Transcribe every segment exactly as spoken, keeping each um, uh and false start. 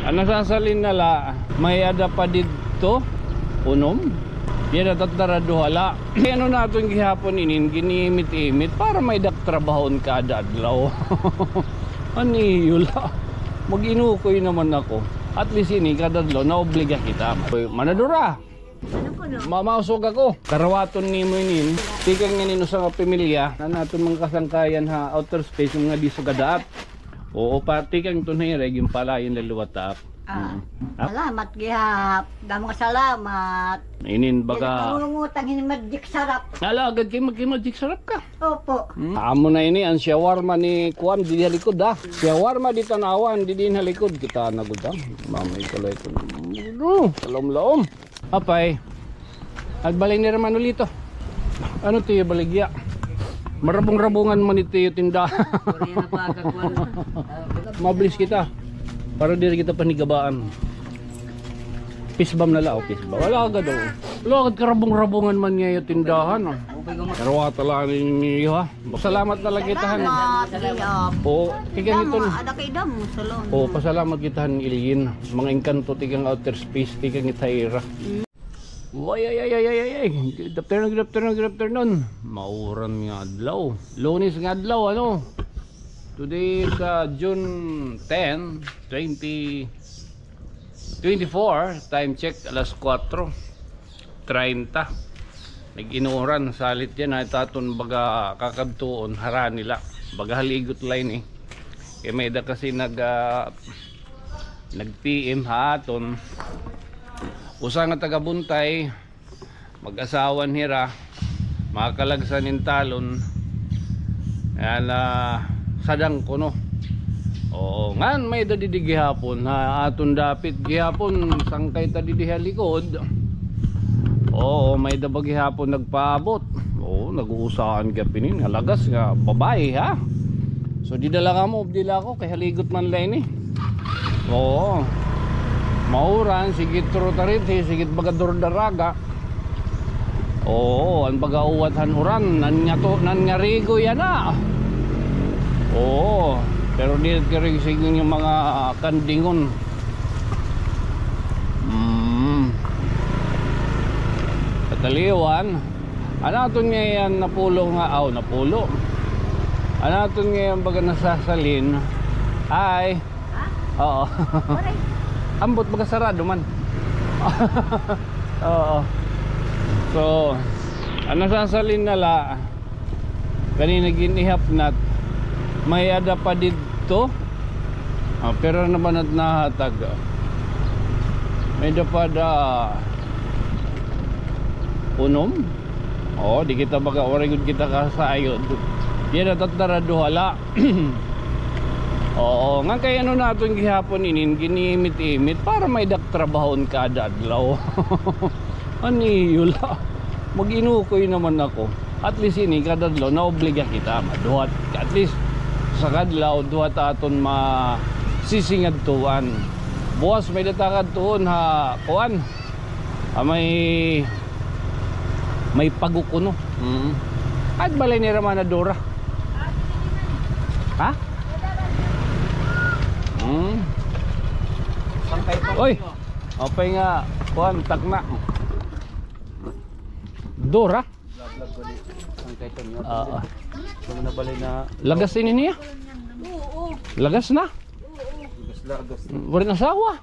An nasasalin na la, may-ada pa didto unom. Yana tatara duha la. Kay ano naton gihapon inin, gin-iimit-imit para may-ada trabahon kada adlaw. An iyo la. Mag-inukoy naman ako. At least ini, kada adlaw, naobliga kita. Manadora! Ano kuno? Mamausog ako. Karawaton nimo inin. Tikang inin usa nga pamilya, an aton mga kasangkayan ha outer space, mga di sugad ha aap. Oo, pa, tikang ito na ira, ginpalayon la liwat ha aap. Ah, mm. Ah. Salamat gihap. Damo nga salamat. Inin baga. Nangungutang hin Magic Sarap. Ala, agad kay mag-, kay Magic Sarap ka. Opo. Hmm. Amo na ini, an shawarma ni kuan, didi ha likod, ah. Shawarma di Tanauan, didi ha likod. Kita na gud, ah. Mamay ko la ito. Ano? Kalom-lom. Apay. At balay ni Hermano Lito. Ano tiyo baligya? Marabong-rabongan man ito yung tindahan. Korea na pa, kakuan. Mabilis kita. Para diri kita panigabaan. Pisbam na la, o, pisbam. Wala agad, o. Wala agad karabong-rabongan man niya yung tindahan, o. Pero wala talaga ninyo, ha? Salamat na la kita, han. Salamat, Ginob. O, tikang ito. Damo, ada kay damo, salamat. O, pasalamat kita, han, Ilyin. Mga engkanto, tikang outer space, tikang ita ha ira. Mm. Way, ay, ay, ay, ay, ay, ay. Good afternoon, good afternoon, good afternoon. Mauran nga adlaw. Lunes nga adlaw, ano? Today is, ah, June ten, twenty twenty-four. Time check, alas kuwatro. Treinta. Nag-inuran, salit yana, ita aton baga kakadtuon, harani la. Baga haligot la ini. Kay may-ada kasi nag, ah, nag-P M ha aton. Usa nga taga Buntay, mag-asawa hira, mga kalagsan hin Talon. Yana, sadang kuno. Oo, ngan may-ada didi gihapon, ha, aton dapit gihapon, sangkay ta didi ha likod. Oo, may-ada ba gihapon nagpaabot. Oo, nag-uusaan gihap inin, nga lagas nga babaye, ha. So, dida la kamo, dida la ako, kay haligot man la ini. Oo. Mauran, sige it Rotary, sige it baga Dordaraga. Oo, an baga uwat han uran, nangarigo yana. Oo, pero diri karigo siring nga mga kandingon. Mm. Kataliwan, an aton ngay-an napulo nga, aw, napulo. An aton ngay-an baga nasasalin. Hi. Ha? Oo. Waray. Ambot, baga sarado man. Oo. So, an nasasalin na la, kanina gin-ihapnat, may-ada pa didto. Ah, pero naman at nahatag. May-ada pa da unom. Oo, di kita baga, waray gud kita kasayod. Yana tatara duha la. Oo, ngan kay ano naton gihapon inin, gin-iimit-imit para may-ada trabahon kada adlaw. An iyo la. Mag-inukoy naman ako. At least ini, kada adlaw, naobliga kita. Maduha, at least, sa kadlaw, duha ta aton masisingadtuan. Buwas, may-ada ta kadtuon ha, kuan. Ah, may, may pago kuno. Mm. At balay ni Hermana Dora. Ha? Mm. Oy! Apay nga, kuan, takna. Dora? Vlog, vlog ko ni. Sangkay Tonyo. Oo. Ito mo na balay na. Lagas ini niya? Oo. Lagas na? Lagas, lagas. Waray na asawa.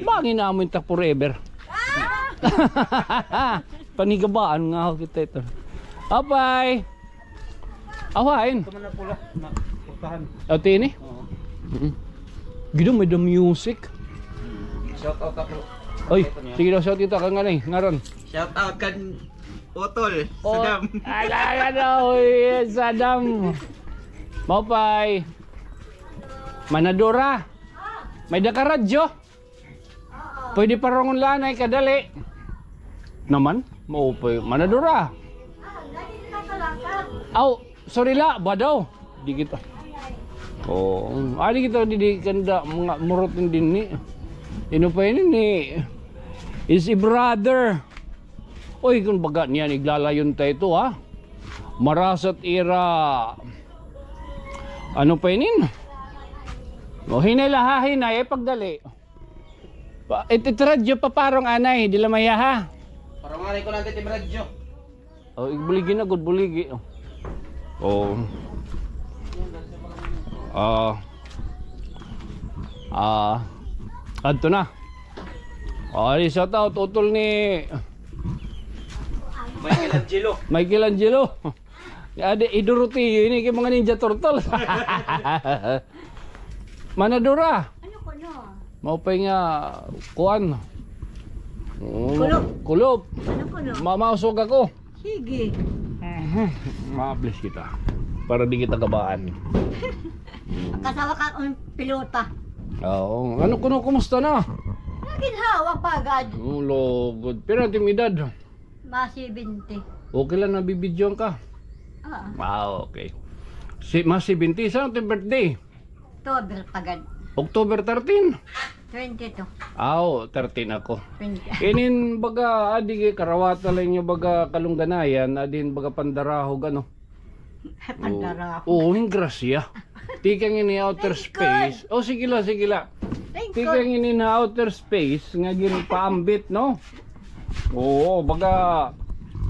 Bangin na amo inta forever. Panigabaan nga ako kita ito. Apay. Awain. Ito man na pula. Na, putahan. Ito ini? Oo. Mm. Gidong may the music. Shout out ako. Oy, sige daw, shout out ka nga ni, ngaran. Shout out kan Utol, Sadam. Ala, ala, uy, Sadam. Maupay. Manadora. May-ada ka radyo? Pwede parungon la anay kadali. Naman, maupay. Manadora. Aw, sorry la, ba daw? Di kita. Oo. Ah, di kita, di, di kanda, mga murot din ni. Ino pa ini ni? Is a brother. Oy, kun baga niyan, iglalayon ta ito, ha? Marasat ira. Ano pa inin? O, hinay la, ha, hinay, ay pagdali. Pa, it, it radyo pa parong anay, di la mayaha. Parong anay ko lang it radyo. Oh, igbuligi na gud, buligi. Oh. Oh. Ah. Ah. Adto na. Oh, ay, shout out, utol ni Michelangelo. Michelangelo. Adi, hi Doroteo, ini kay mga Ninja Turtle. Mana Dora. Ano kuno? Maupay nga kuan. Mm, kulop. Kulop. Ano kuno? Mamausog ako. Sige. Mhm. Ma-bless kita. Para di kita gabaan. Kasawa ka, um, pilota. Oo. Ano kuno, kumusta na? Naginhawa pa gad. Oh, lugod. Pero an im edad? Mga seventy. Okay lang, nabibidyoan ka? Oo. Ah, okay. Si, mga seventy, saan ang birthday? October pa gad. October thirteen? Twenty-two. Ah, oo, thirteen ako. Twenty. Inin baga, adi kay karawatan la niyo baga kalungganayan, adin baga pandarahog, ano? Pandarahog. Oo, hin grasya. Tikang ini outer space. Oh, sige la, sige la. Tikang ini na outer space nga ginpaambit, no? Oo, baga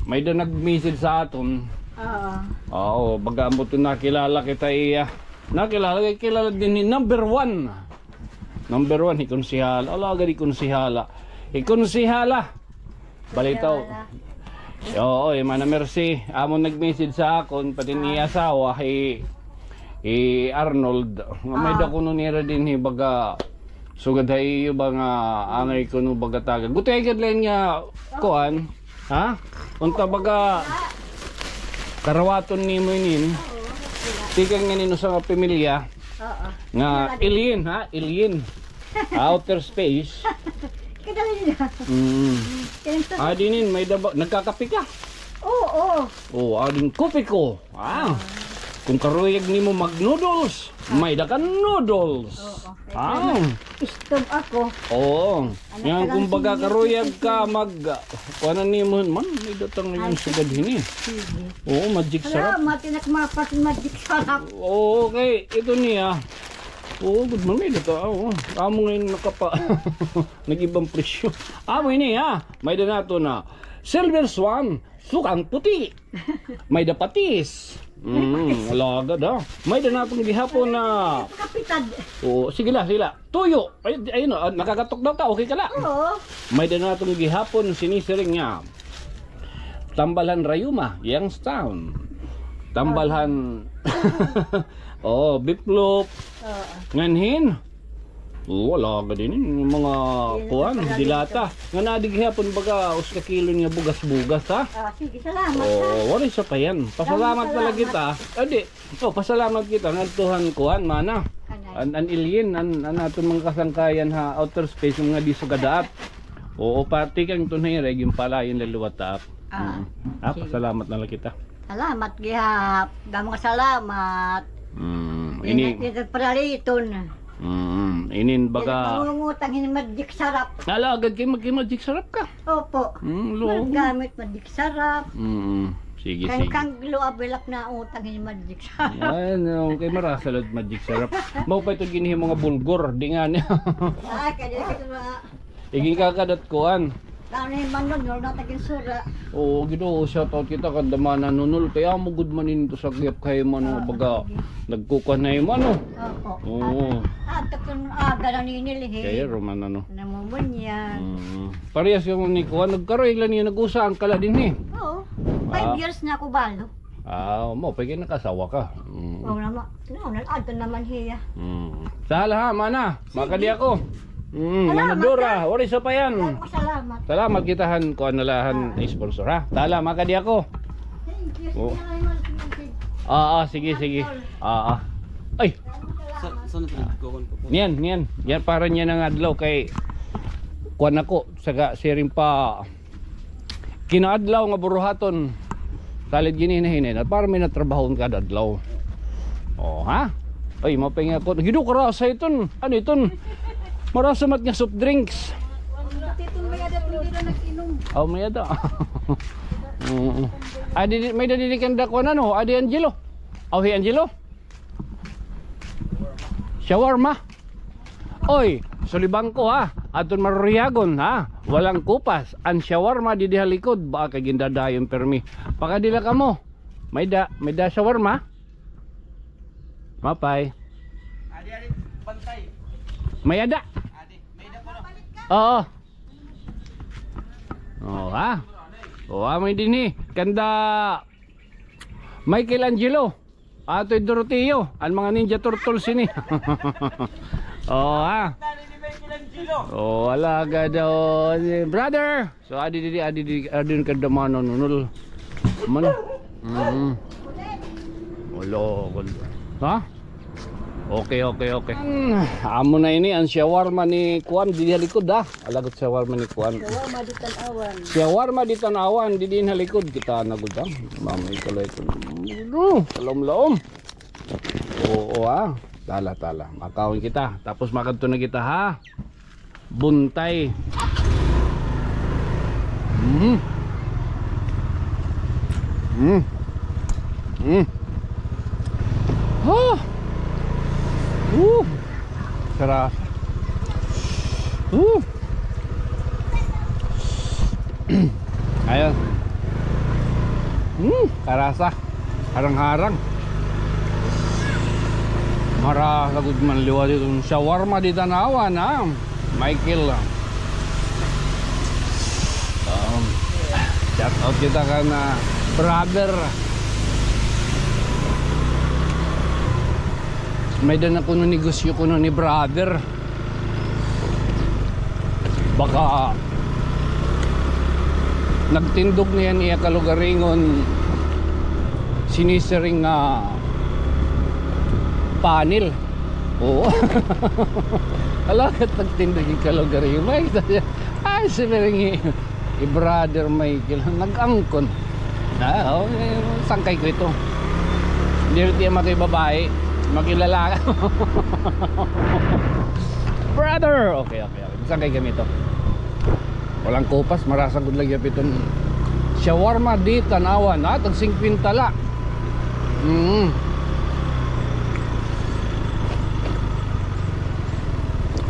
may-ada nag-message sa aton. Oo. Oo, baga ambot nakilala kita iya. Nakilala, kilala dinhi number one. Number one, hi Konsehala. Ala, gadi Konsehala. Hi Konsehala. Balitaw. Konsehala. Oo, hi Mana Mercy. Amo nag-message sa akon, pati an iya asawa, hi, hi Arnold. Nga may-ada kuno nira dinhi baga sugad ha iyo ba nga angay kuno baga taga. Gutiay gad la ini nga kuan. Ha? Unta baga karawaton nimo inin. Tikang nga inin usa nga pamilya. Oo. Nga alien, ha? Alien. Outer space. Kadali na. Mm. Adi inin, may-ada ba, nagkakape ka? Oo. Oh, adin kopi ko. Ah. Kung karuyag nimo mag-noodles, may-ada ka noodles. Oo. Ah. Stove ako. Oo. Ngan kung baga karuyag ka mag, kuanan nimo man, may-ada ta ngay-an sugad hini. Sige. Oo, Magic Sarap. Salamat, inak mapas Magic Sarap. Oo, kay ito niya. Oo, gud man, may-ada ta. Oo. Amo ngay-an nakapa-, nag-ibang presyo. Amo ini, ha. May-ada naton na Silver Swan, sukang puti. May-ada patis. Mm, alagad, ha. May-ada naton gihapon na. Kapitad. Oo, sige la, sige la. Tuyo. Ay, ayun, ah, nakakatok daw ka, okay ka la. Oo. May-ada naton gihapon sinisiring nga tambal han rayuma, Youngstown. Tambal han, oo, biplop. Oo. Ngan hin, wala ka din, mga kuan, dilata. Nga nadi gihapon baga, usa ka kilo nga bugas-bugas, ha? Ah, sige, salamat, ha? Oo, waray sapayan. Pasalamat na la kita. Adi, oh, pasalamat kita ngadto han kuan, mana. An, an alien, an, an aton mga kasangkayan ha outer space, mga di sugad ha at. Oo, pati kang tunay, regin pala, yun laliwat ha at. Ah, sige. Pasalamat na la kita. Salamat gihap. Damo nga salamat. Mm, ini, ini paraliton. Mm, inin baga. Mangungutang hin Magic Sarap. Ala, agad kay mag-, Magic Sarap ka. Opo. Mm, lo. Gamit Magic Sarap. Mm, sige, sige. Kang, kang lo, abilak na utang hin Magic Sarap. Ay, no, kay marasa la Magic Sarap. Mao pa ito ginhi mga bulgur, di nga niya. Ah, kaya ito mga Igin ka kadat kuan. Ano yung manon, wala na tagin sura. Oo, Ginoo, shout out kita kan Damana Nunol. Kay amo gud man ini to sa gihap kay mano, baga nagkukuan na yung mano. Opo. Oo. Ah, takon aga na ninil, eh. Kaya roman, ano. Namumunyan. Mm. Parehas ka ni kuan, nagkaroy la niya, nag-usa an kala dinhi. Oo. Five years na ako balo. Ah, mao pa gani nakasawa ka. Mm. Oo naman. No, nag-adto naman hiya. Mm. Sahala ha, mana. Sige. Makadi ako. Mm, mana Dora, waray sapayan. Salamat. Salamat kita han kuan na la han sponsor, ha. Sahala, makadi ako. Thank you. Oo. Salamat, salamat. Oo, sige, sige. Oo. Ay. Sa, sa na, kukuha ko po. Niyan, niyan. Yan para niyan an adlaw kay kuan ako, saka siring pa Kinaadlaw nga buruhaton. Salit gini hinahinay na para may natrabahon kada adlaw. Oh, ha? Ay, mapay nga ako. Gido, karasa iton. Ano iton? Marasa mat nga soft drinks. Iton may ada, hindi na nag-inom. Oh, may ada. Oo. Adi, may dadidikan da ko na, no? Adi Angelo. Oh, hi Angelo. Shawarma. Oy, sulibang ko, ha. Aton marurihagon, ha? Walang kupas. An shawarma didi ha likod. Baka gindadayon permi. Pakadi la kamo. May-ada, may-ada shawarma? Mapay. Adi, adi, bantay. May-ada. Adi, may-ada pa, no? Oo. Oh, ha? Oh, amo dinhi. Kanda Michelangelo. Atoy Doroteo, an mga Ninja Turtles ini. Oh, ha? Oh, wala ka daw, brother. So, adi, adi, adi, adi, adi ka damanon, nunul. Man. Mm. Wala, wala. Ha? Okay, okay, okay. Hmm, amo na ini an shawarma ni kuan, didi ha likod, ha. Alagot shawarma ni kuan. Shawarma di Tanawan. Shawarma di Tanawan, didi ha likod. Kita na gud, ha. Mamay kalay ko. Ano? Kalom-lom. Oo, ha. Tala, tala. Makaon kita. Tapos makadto na kita, ha. Buntay. Mm. Mm. Mm. Oh. Uh. Sarap. Uh. Ayun. Hmm, karasa. Harang-harang. Marasa gud man liwat iton shawarma di Tanawan, ha? Michael, ah. Um, shout out kita kan brother. May-ada na kuno negosyo kuno ni brother. Baka nagtindog na an iya kalugaringon, sinisiring nga panel. Oo. Alakat nagtindog an kalugaringon. May-ada siya. Ay, siniring hi brother Michael, nag-angkon. Ah, oh, eh, sangkay ko ito. Diri tiya makibabae, makilalaki. Brother! Okay, okay, okay. Sangkay kami ito. Walang kupas, marasa gud lagi iton. Shawarma di Tanawan, ha? Tag singkwenta la. Mm.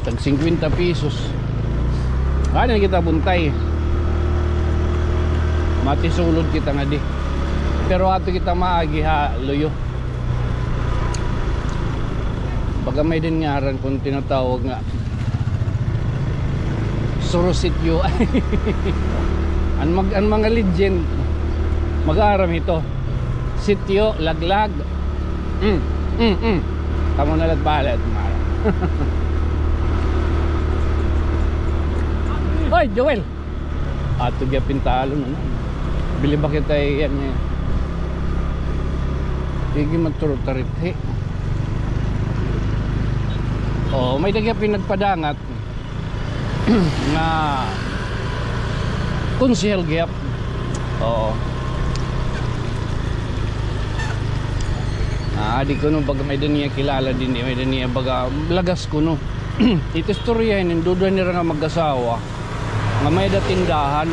Tag singkwenta pesos. Ano kita buntay? Matisulod kita ngadi. Pero ato kita maagi ha luyo. Baga may-ada ngaran kon tinatawag nga Surosityo. An mag-, an mga legend, mag-aaram ito. Sityo, laglag. Mm, mm, mm. Kamo na la't bahala, Mara. Oy, Joel! Ato gihap hin talon, ano? Bili ba kita iyan, eh? Igi maturo tarithi. Oh, may-ada gihap hin nagpadangat nga konsehal gihap. Oo. Ah, di kuno baga may-ada niya kilala dinhi, may-ada niya baga lagas kuno. Ito istorya ini, duda nira nga mag-asawa. Nga may-ada tindahan.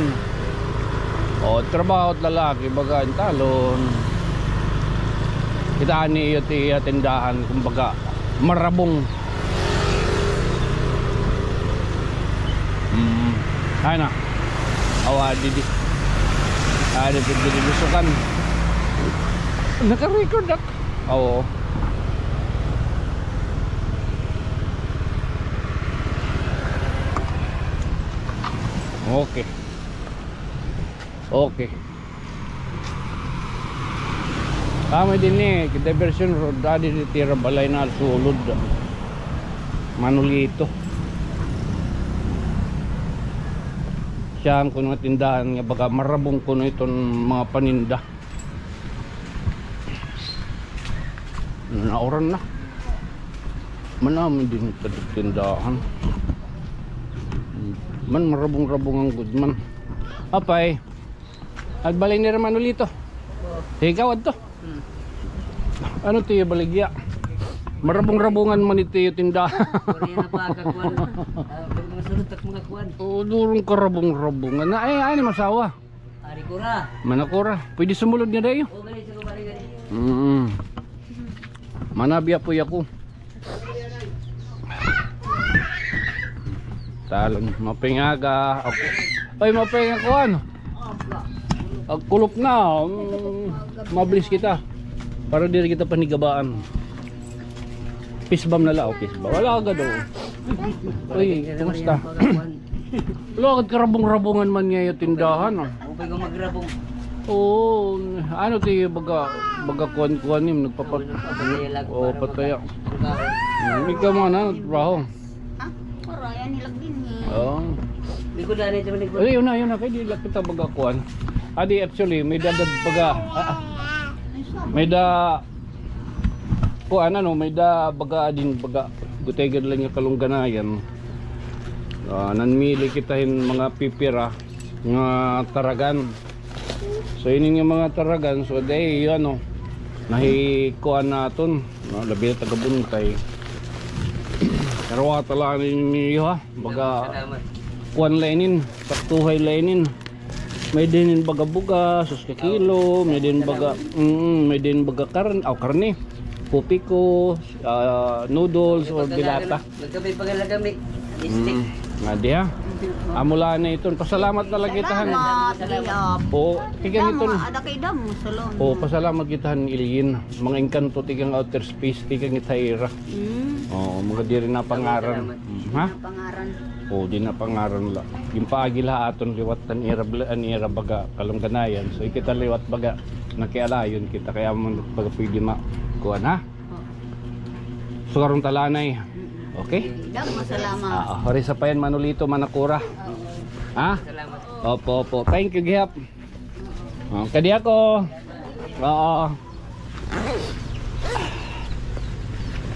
O, trabaho it lalaki, baga, in talon. Kita ni iya, ti-, iya tindahan, kumbaga, marabong. Mm. Ay na. Awa, didi. Ay, didi, didi, lusukan. Naka-record ako. Oo. Okay. Okay. Kami dinhi, diversion road, adi di tira balay na sulod. Manolito. Siya an kuno nga tindahan nga baga marabong kuno iton mga paninda. Nauran na. Manami din tindahan. Man, marabong-rabongan gud man. Apay, at balay ni Manolito. Ikaw adto. Hmm. Ano tiyo baligya? Marabong-rabongan man ito yung tindahan. Pwede na pa kakuan. Ah, mga sunod at mga kuan. Oo, durong karabong-rabongan. Na, ay, ay, masawa. Ari Kura. Manakura. Pwede sumulod nga dayo. O, gali, sige, gali, gali. Mm. Manabi apoy ako. Talon, mapingaga. Ako. Ay, mapinga kuan. Ag kulop na. Mm, mabilis kita. Para diri kita panigabaan. Pisbam na la, o, pisbam. Wala agad, o. Uy, kumusta? Wala agad karabong-rabongan man nga iyo tindahan, o. Upay ko magrabong. Oo, ano ti baga, baga kuan-kuan nim, nagpapat-, oo, pataya. Ikaw mga na, trabaho. Ha? Wala, yan hilag din eh. Oo. Di ko dali ito, di ko. Ay, yun na, yun na. Kaya di lang kita baga kuan. Adi, actually, may dadad baga. Ah, ah. May da, kuan, ano, may da baga din, baga. Gutay gad lang nga kalungganayan. Ah, nanmili kita hin mga pipira nga taragan. So, ini nga mga taragan, so, day, yun, ano, nahikuan naton, no, labi na taga Buntay. Pero wala talaga ninyo, ha? Baga, salamat. Kuan la inin, saktuhay la inin. May din baga bugas, sus ka kilo, may din baga, mm, may din baga karn-, aw, karne, kupiko, ah, noodles, or dilata. Nagkabay pa nga lagami. Stick. Mm. Nga diha. Amo la na iton. Pasalamat na la kita han. Salamat, Gihap. O, tikang iton. Ada kay damo, salamat. O, pasalamat kita han Ilyin. Mga engkanto tikang outer space, tikang ita ira. Mm. O, mga diri na pangaran. Salamat. Mm, ha? Diri na pangaran. O, di na pangaran la. Ginpaagi la aton liwat an ira bla-, an ira baga kalungganayan. So, kita liwat baga nakialayon kita kaya mo baga pwede ma-, kuan, ha? Sugaron ta la anay. Okay? Damo nga salamat. Ah, ah, hori sa payan, Manolito, Manakura. Ha? Salamat. Opo, opo. Thank you, Gihap. O, kadi ako. Oo.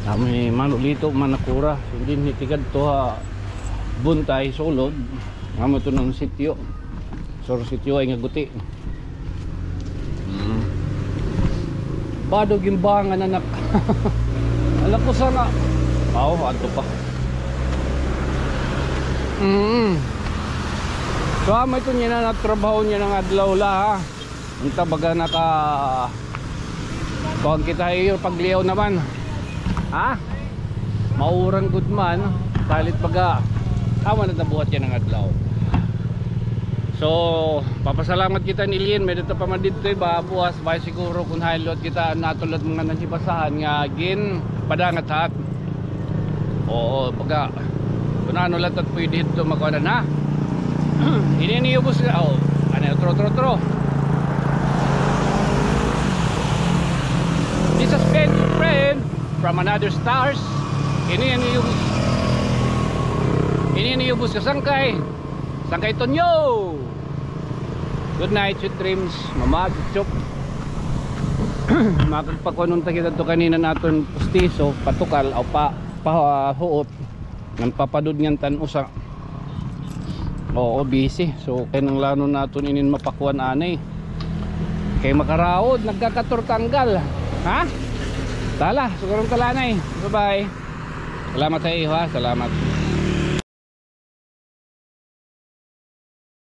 Kami Manolito, Manakura. Hindi ni tikad to ha Buntay, Sulod. Kami to ng sitio. Sur sitio ay nga guti. Mm. Bado gimbangan, anak. Anak ko sana. Aw, ato pa. Mm. So, amo ito niya na natrabaho niya ng adlaw la, ha. Unta baga naka Kuan kita iyo pagliyaw naman. Ha? Maurang gud man, palit baga. Awan na nabuhat yan ang adlaw. So, papasalamat kita ni Lien. May dito pa man dito iba. Buwas, bay siguro kung hain luwat kita natulad mga nasibasahan nga gin padangat hat. Oo, baga. Kung ano lang tat pwede ito makuha na. Ini ni ubos na. Oh, ano, otro, otro, otro. This has been your friend from another stars. Ini ni ubos. Ini ni ubos ka sangkay. Sangkay Tonyo. Good night, sweet dreams. Mama, chup. Makagpakuan unta kita to kanina naton pustiso, patukal, o pa, pa, huot. Ngan papadud ngan tan usa. Oo, busy. So, kinahanglanon naton inin mapakuan anay. Kay makaraod, nagkakatortanggal. Ha? Tala, sugaron tala anay. Bye-bye. Salamat sa iyo, ha? Salamat.